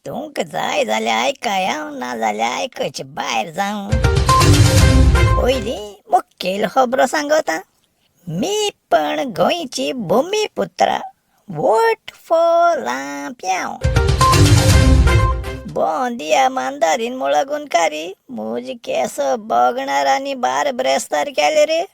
तुमकां जाय जाल्यार आयकाय हांव, ना जाल्यार आयकचे भायर जावं. पयलीं मुखेल खबरो सांगता. मी पण गोंयची भुमीपुत्रा, वोट फॉर लांप्यांव. बोंदिया मांदारीन मुळा गुणकारी मुज केस बगणार आनी बार ब्रेस्तार केले रे.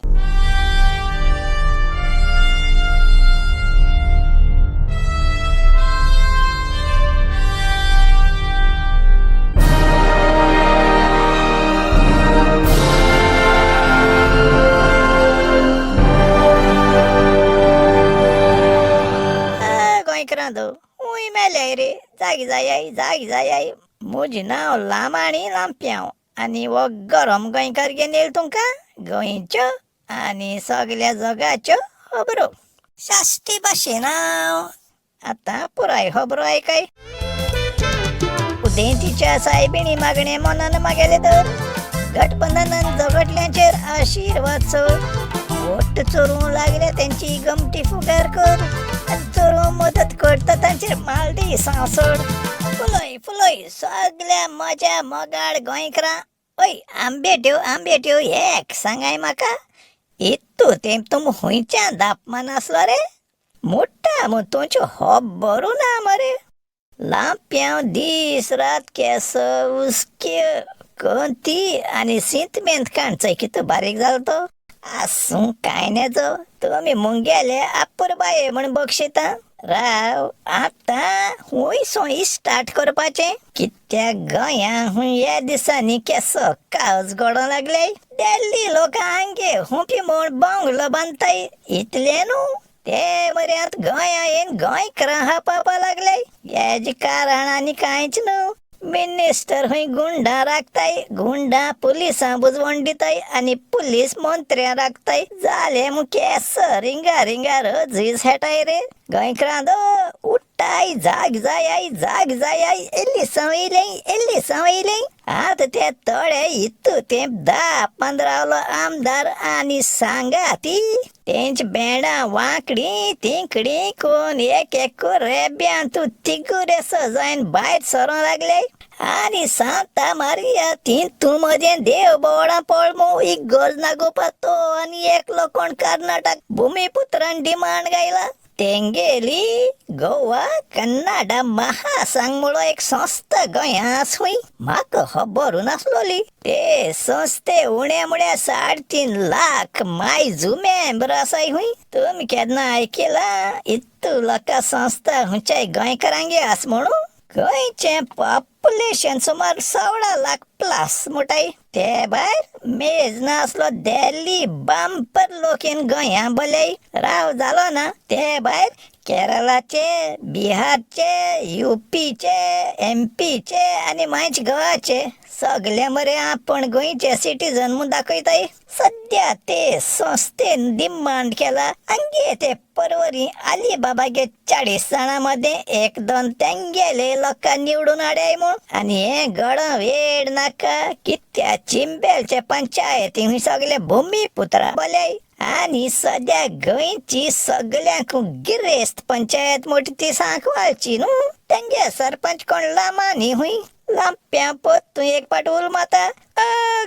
गोंयकारांदो हूंय मेले रे, जागी जायाय जागी जायाय. म्हजें नांव लामाणी लांप्यांव आनी हो गरम गोंयकार घेवन येयला तुमकां गोंयच्यो आनी सगल्या जगाच्यो खबरो साश्टी भाशेन. हांव आतां पुराय खबरो आयकाय. उदेंतीच्या सायबिणी मागणें मनान मागेलें तर गठबंधनान झगडल्यांचेर आशिर्वाद सोड. वोट चोरूं लागल्या तेंची गमटी फुगार कर आनी चोरूं मदत करता तांचेर मालदी सांसोड. फुलय फुलय सगल्या म्हज्या मोगाळ गोंयकारां. ओय आंबेट्यो आंबेट्यो एक सांगाय म्हाका, इतू तेंप तुम खंयच्यान दापमान आसलो रे? मोठा मग तुमच्यो खबरू ना मरे. लांप्यांव दीस रात केस उसक्यो कंती आनी सींत मेंत काणचय कितू बारीक जालो तो. आसूं कांय नेजो, तुमी मुंगेले आपुरबाये म्हण बक्षिता. राव आतां हूंय सोय स्टार्ट करपाचें. कित्याक गोंया हूंय ह्या दिसांनी केसो कावज घडों लागले. दिल्ली लोक हांगे हुंपी म्हूण बंगलो बांदताय, इतलें न्हू ते मऱ्यांत गोंया येवन गोंयकारां हापापा लागले. हेजें कारण आनी कांयच न्हू, मिनिस्टर हूंय गुंडा राखताय, गुंडा पुलिसां बुजवण दिताय आनी पुलीस मंत्र्यां राखताय. जालें मग केस रिंगा रिंगा रजीस हेटाय रे. गोंयकारांदो उठ्ठाय, जाग जायाय जाग जायाय. एलिसांव येयलें एलिसांव येयलें. आतां ते तोडे इतू तेंप 10-15 आमदार आनी सांगा ती तेंची बेंडां वांकडी तिंकडी कोण एक एक रेब्यान तूं तिगूर सजायन भायर सरों लागले. आनी सांता मारिया ती तूं म्हजें देव बोवडां पळ मू इगर्ज नागोवपा तो आनी एकलो कोण कर्नाटक भुमीपुत्रान डिमांड गायला. तेंगेली गोवा कन्नाडा महासंघ म्हणून एक संस्था गोंया आसूय, म्हाका खबर नासलोली. ते संस्थे उणे म्हळ्यार 3.5 लाख मायजू मेंबर आसाय हूंय. तुमी केन्ना आयकिलां इतू लोकां संस्था खंयच्याय गोंयकारांगे आस म्हणून? गोंयचें पॉप्युलेशन सुमार 16 लाख प्लस म्हणटाय. ते भायर मेज नासलो दिल्ली बंपर लोक येवन गोंया बलय राव जालो ना. ते भायर केरळाचे, बिहारचे, युपीचे, एमपीचे आनी मांयच गोवाचे सगळे मरे आपूण गोंयचे सिटीजन म्हूण दाखयताय. सद्या ते संस्थेन डिमांड केला आमगे ते परवरी अली बाबागे 40 जाणां मदें 1-2 तेंगेले लोकां निवडून हाडाय म्हूण. आनी हें घडों वेळ नाका, कित्या चिंबेलचे पंचायती हूंय सगळे भुमीपुत्रा बलय. आनी सद्या गोंयची सगळ्यांक गिरेस्त पंचायत मोठी ती सांकवाळची न्हू. तेंगे सरपंच कोण लामानी हूंय लांप्यां पोत तूं एक पाट उलमाता.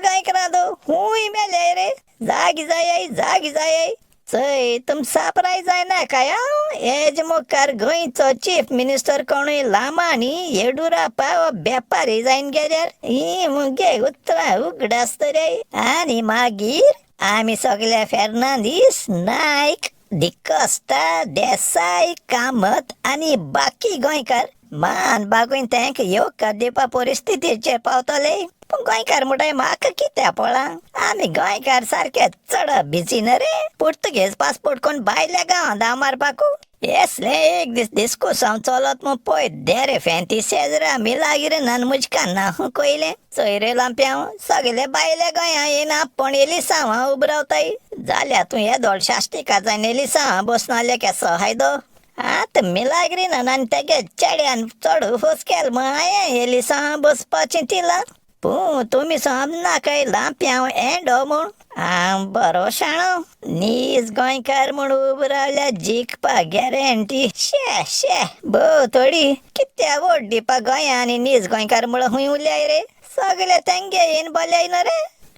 गोंयकारांदो हूंय मेले रे, जागी जायाय जागी जायाय. चय तुम सापराय जायना काय हांव हेज मुखार गोंयचो चीफ मिनिस्टर कोणूय लामानी येडुरापा वा बेपारी जायन गेल्यार ही मुगे उतरां उगडास तरी. आनी मागीर आमी सगळे फेर्नांदीस, नायक, डिकोस्टा, देसाय, कामत आनी बाकी गोंयकार मान बागून तेंक येवकार दिवपा परिस्थितीचेर पावतले. पूण गोंयकार म्हणटाय म्हाका कित्याक पळा, आमी गोंयकार सारके चड बिजी न्हू रे. पुर्तुगेज पासपोर्ट कोण भायल्या गांवां धांव मारपाकू. येसले एक दीस डिस्कुसांव चलत मग पळय देरे फेंती शेजरा मिलागिरे नन मुजका ना कोयले. चोय रे लांप्यांव सगळे भायल्या गोंया येना पण एलिसांवां उबरावताय. जाल्यार तूं येदोळ शाश्टिका जायन एलिसांवां बसनाले केसो हायदो. आतां मिलाग्रीनान आनी तेगे चेड्यान चड फोस केल म्हण हांयें एलिसांवां बसपाचें तिलां. पूण तुमी समजनाकाय लांप्यांव एंडो म्हूण. हांव बरो शाणो, नीज गोंयकार म्हूण उबो रावल्यार जिखपा गॅरंटी. शे शे भोव थोडी कित्या वोट दिवपा गोंया आनी नीज गोंयकार म्हूण खूंय उरल्याय रे? सगळे तेंगे येन बोल्याय न्हू रे.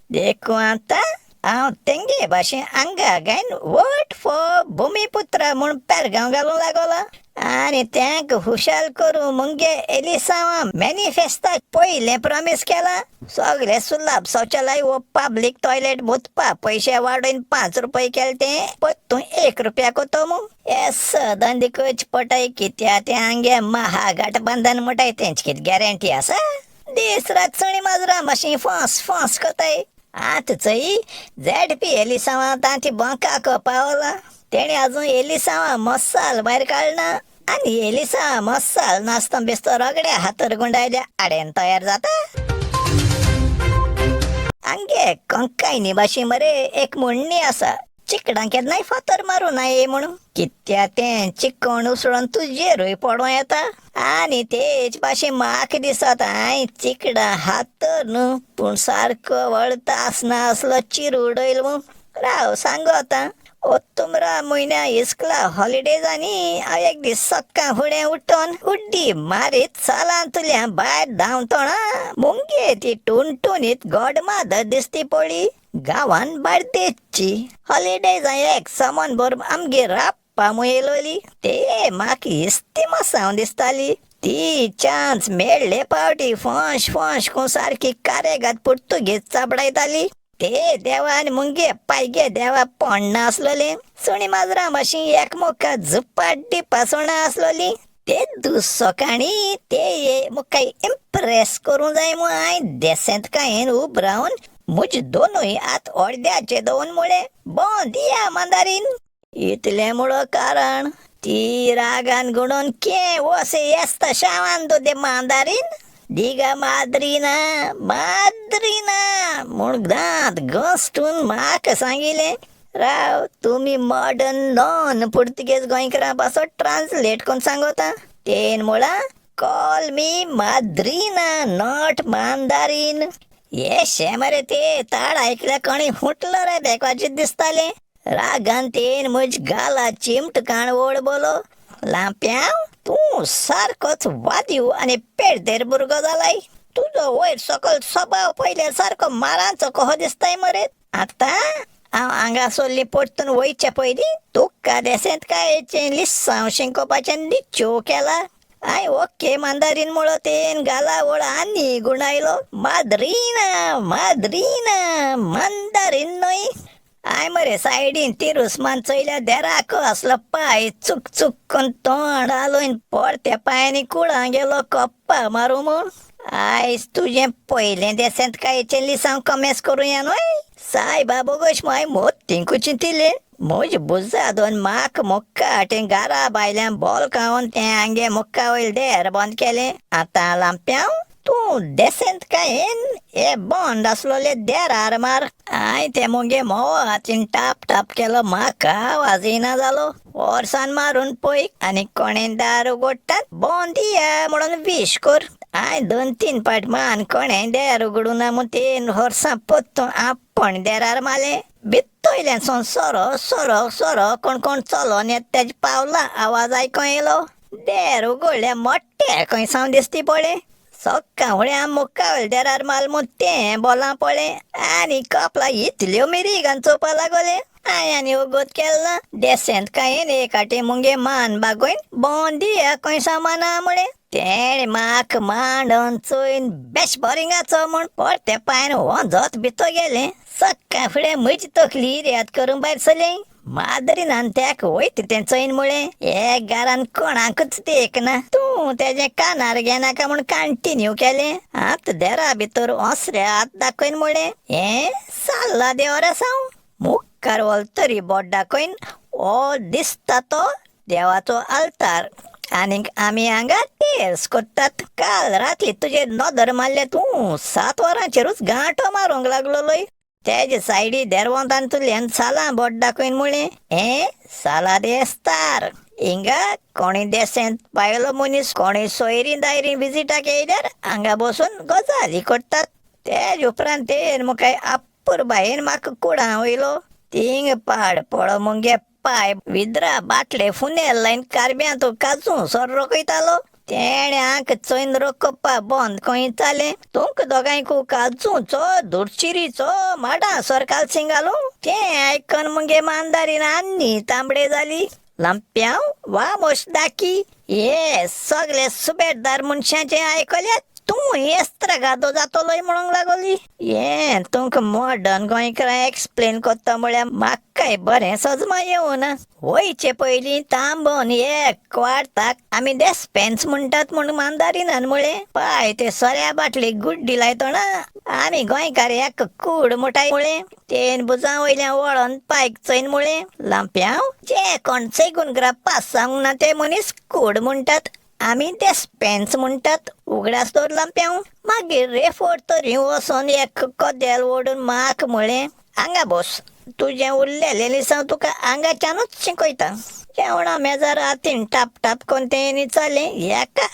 देखून आतां हांव तेंगे भाशेन आंगा गायन वोट फॉर भुमीपुत्र म्हूण पेरगांव घालूंक लागलो आनी तेंक खुशाल करूं मुगे एलिसांवा मॅनिफेस्ताक पयलें प्रॉमीस केलां, सगळे सुलाभ शौचालय वो पब्लीक टॉयलेट मुतपा पयशे वाडोवन 5 रुपये केले ते परतून 1 रुपया कोतो मू. हे सदां दिकच पटाय कित्या ते आमगे महागठबंधन म्हणटाय तेंची कितें गॅरंटी आसा? दीस रात सुणी माजरां भाशेन फोंस फोंस कोताय. आतां चोय झेडपी एलिसांवा तांची बंकाक पावला. तेणी अजून एलिसांवा मसाल भायर काडना आनी एलिसांवा मसाल नासतना बेस्तो रगड्या हातर गुंडायल्या आडेन तयार जाता. आमगे कोंकायनी भाशे मरे एक म्हणणी आसा, चिकडां केन्नाय फातर मारूं नाये म्हणून. कित्या तें चिकण उसळोन तुजेरूय पडों येता. आनी तेच भाशेन म्हाका दिसता हांवें चिकडां हातर न्हू पूण सारको वळता आसना असलो चिरू उडयल म्हूण. राव सांगो आतां, ओत्तुमरा म्हयन्या इस्कुला हॉलिडेजांनी हांव एक दीस सक्कां फुडें उठोन उड्डी मारीत सालांतल्यान भायर धांवतोणा मुगे ती टुनटुनीत गॉडमादर दिसती पळी गांवान बार्देसची. हॉलिडेजां एक सामान भर आमगेर राबपा म्हूण येयलोली. ते म्हाका इस्तिमसांव दिसताली. ती चान्स मेळ्ळे पावटी फोंश फोंश करून सारकी कारेगाद पुर्तुगेज चाबडायताली. ते देवान मुगे पायगे देवा पोण्णां आसलोलीं, सुणी माजरां भाशेन एकमुखा झुप्पाट दिवपा सुणां आसलोलीं. ते दुसोकाणी ते मुका इम्प्रेस करूं जाय म्हूण हांवें देसेंतकायेन उब रावन म्हजे दोनूय हात अर्द्याचे दवरून म्हळें, बों दिया मांदारीन. इतलें मुळो कारण ती रागान गुणोन के वोसे येस्ता शावान दे मांदारीन दिगा माद्रिना माद्रिना म्हूण दांत घसटून म्हाका सांगिलें, राव तुमी मॉडर्न नॉन पुर्तुगेज गोंयकारां पासत ट्रान्सलेट करून सांगोता. तेन म्हळां कॉल मी माद्रिना not मांदारीन. हे शे मरे ते ताड आयकल्या कोणी हुटलो रे बेकवाचीत दिसतालें. रागान तेन म्हज गाला चिमट काण ओड बोलो, लांप्यांव तूं सारकोच वादीव आनी पेडदेर भुरगो जालाय. तुजो वयर सकयल स्वभाव पयल्यार सारको मारांचो कहो दिसताय मरे. आतां हांव हांगासरली परतून वयचे पयलीं तुका देसेंत कायचें लिसांव शिंकोवपाचें निश्चेव केला. हांवें ओके मांदारीन म्हळो. तेन गाला वळ आनी गुणायलो, माद्रिना माद्रिना मांदारीन न्हय. हांवें मरे सायडीन तिरुस्मान चोयल्या देराक असलो पांय चुक चुक करून तोंड हालोवन परत्या पांयांनी कुळां गेलो कोप्पा मारूं म्हूण. आयज तुजें पयलें देसेंत कायचें लिसांव कमेस करुया न्हय. सायबा बोगोश माय मोतींकू चिंतिल्लें. म्हज भुजा दोन म्हाक मुक्का घरा भायल्यान बोलकावन तें आंगे मुक्का वयल देर बंद केलें. आतां लांप्यांव तूं देसेंत कायेन हे बंद आसलोले देरार मार. हांवें तें मुगे मोव हातीन टाप टाप केलो, म्हाका आवाज येना जालो. वर्सान मारून पळय आनी कोणें दार उगडटात बंद या म्हणून विश कर. हांवें 2-3 पाट मान कोणें देर उगडूं ना म्हूण तेन वर्सां परतून आपण देरार मारलें. भितोयल्यान सोन सोरो सोरो सोरो कोण कोण चलोन येता तेजे पावलां आवाज आयकों येयलो. देर उगडल्या मोट्टे खंय सावन दिसती पळय. सक्कां फुडें आम मुखावयल्या देरार माल म्हूण तें बोलां पळय आनी कपला इतल्यो मिरीगान चोवपा लागोलें. हांवें आनी वगत केलें ना. देसेंत कायेन एकाटे मुगे मान बागोवन बों दिया खंय सामाना म्हळें. तेणें म्हाका मांडोन चोयन बेश बोरिंगाचो म्हूण परतें पांयान वोंजत भितर गेलें. सक्कां फुडें म्हजी तकली रेत करूंक भायर सरलें. माद्रिनान त्याक वयता तें चोयन म्हळें, हे घरान कोणाकूच देख ना, तूं तेजें कानार घेनाका म्हूण कंटिन्यू केलें. आतां देरा भितर ओसऱ्या हात दाखयन म्हळें, हें साल्ला देवर आसा. मुखार वोलतरी बोट दाखयन हो दिसता तो देवाचो आल्तार आनीक आमी हांगा टेर्स कोत्तात. काल राती तुजेर नदर मारल्या तूं 7 वरांचेरूच गांठो मारूंक लागलोय. तेजे सायडी देरवंतान तुल्यान सालां बोट दाखयन म्हळें, हें साला देस्तार हिंगा कोणी देसेंत बायलो मनीस कोणी सोयरीं दायरीं विजिटाक येयल्यार हांगा बसून गजाली करतात. तेज उपरांत तेन मुखाय अपुरबायेन म्हाका कुडां वयलो. तींग पाड पडो मुगे पाय विद्रा बाटले फुनेल लायन कारब्यांत काजू सर रोखयतालो. तेणें आंक चोयन रोखोवपा बंद खंय जालें. तुमकां दोगांयकू काजूचो दुडचिरीचो माडां सर कालसिंग घालूं. तें आयकन मुगे मांदारीन आनी तांबडे जाली. लांप्यांव वा मोशदाकी हे सगळे सुबेदार मनशाचें आयकल्यात तूं एस्त्रगादो जातलोय म्हणूंक लागली. हें तुमकां मॉडर्न गोंयकारां एक्सप्लेन करता म्हळ्यार म्हाकाय बरें सजमा येवना. वयचे पयलीं तांबोन एक क्वार्ताक आमी डेस्पेन्स म्हणटात म्हूण मांदारिनान म्हळें. पाय ते सोऱ्या बाटली गुड्डी लायतना आमी गोंयकार एक कूड मुठाय म्हळें. तेन भुजां वयल्यान वळोन पायक चोयन म्हळें, लांप्यांव जे कोण सेगून पास जावंक ना ते मनीस कूड म्हणटात, आमी डेस्पेन्स म्हणटात. उगडास दवर लांप्यांव. मागीर रेफोर तरी वचोन एक कदेल ओडून म्हाक म्हळें, हांगा बस, तुजें उरलेलें लिसांव तुका हांगाच्यानूच शिकयता. जेवणा मेजार हातीन टाप टाप करून तेणी चलें. एका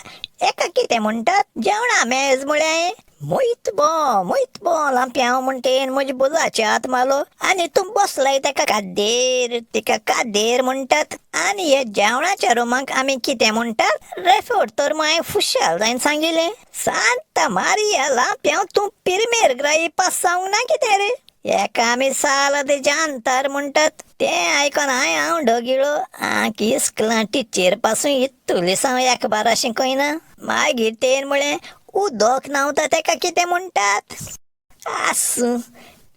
एका कितें म्हणटात जेवणा मेज म्हळें. मोयत बो मोयत बो लांप्यांव म्हणटेन म्हज्या बुजाचे हात मारलो आनी तूं बसलाय तेका कादेर, तिका कादेर म्हणटात. आनी हे जेवणाच्या रुमाक आमी कितें म्हणटात रेफोर तर मागीर फुशाल जायन सांगिलें. सांता मारिया लांप्यांव तूं पिरमेर ग्राही पास जावंक ना कितें रे? एका आमी साल दे जानतार म्हणटात. तें आयकोन हांवें हांव ढगिळो आंक इस्कलां टिचेर पासून इतुलें हांव एक बारा शिकयना. मागीर तेन म्हळें, उदक न्हांवता तेका कितें म्हणटात? आसूं,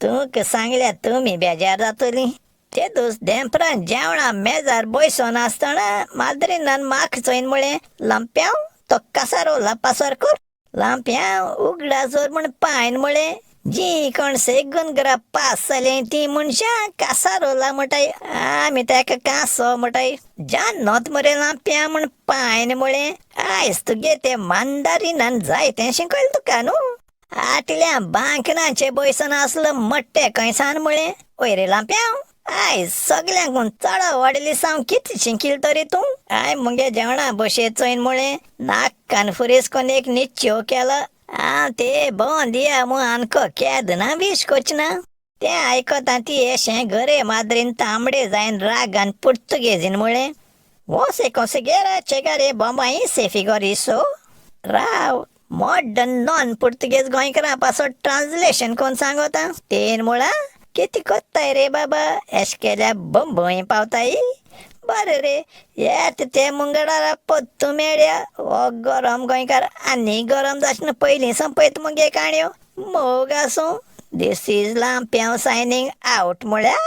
तुका सांगल्यार तुमी बेजार जातली. ते दीस देंपरान जेवणा मेजार बयसोन आसतना माद्रिनान म्हाका चोयन म्हळें, लांप्यांव तो कासारो लापासर कर. लांप्यांव उगडासर म्हूण पायन म्हळें, जी कोण सेगून घरा पास जालें ती मनशां कासारोला म्हणटाय, आमी तेका कांसो म्हणटाय. जान नोत मरे लांप्यां म्हूण पायन म्हळें, आयज तुगे ते मांदारिनान जायतें शिकयलें तुका न्हू. आटल्या बांकनाचे बयसन आसलो मट्टे खंयसान म्हळें, वय रे लांप्यांव आयज सगल्यांकून चड व्हडली साव कितें शिकील तरी तूं? हांवें मुगे जेवणा बशे चोयन म्हळें, नाक कानफुरीस कोन्न एक निश्चेव केलो. आं ते बंद या मू आनको केदना विश कोचना. तें आयकता ती एशें घरे माद्रीन तांबडे जायन रागान पुर्तुगेजीन म्हळें, वोसे कोंसिगेरा चेगारे बोंबाई से फिगोर इसो. राव, मॉडर्न नॉन पुर्तुगेज गोंयकारां पासत ट्रान्सलेशन कोन्न सांगोता. तेन म्हळां, कितें कोत्ताय रे बाबा, एश केल्यार बंबय पावताय. बरें रे, येत ते मंगळारा पत्तू मेळ्या. हो गरम गोंयकार आनी गरम जाशन पयलीं संपयत मुगे काणयो. मोग आसूं. This is Lampiao signing out म्हळ्यार.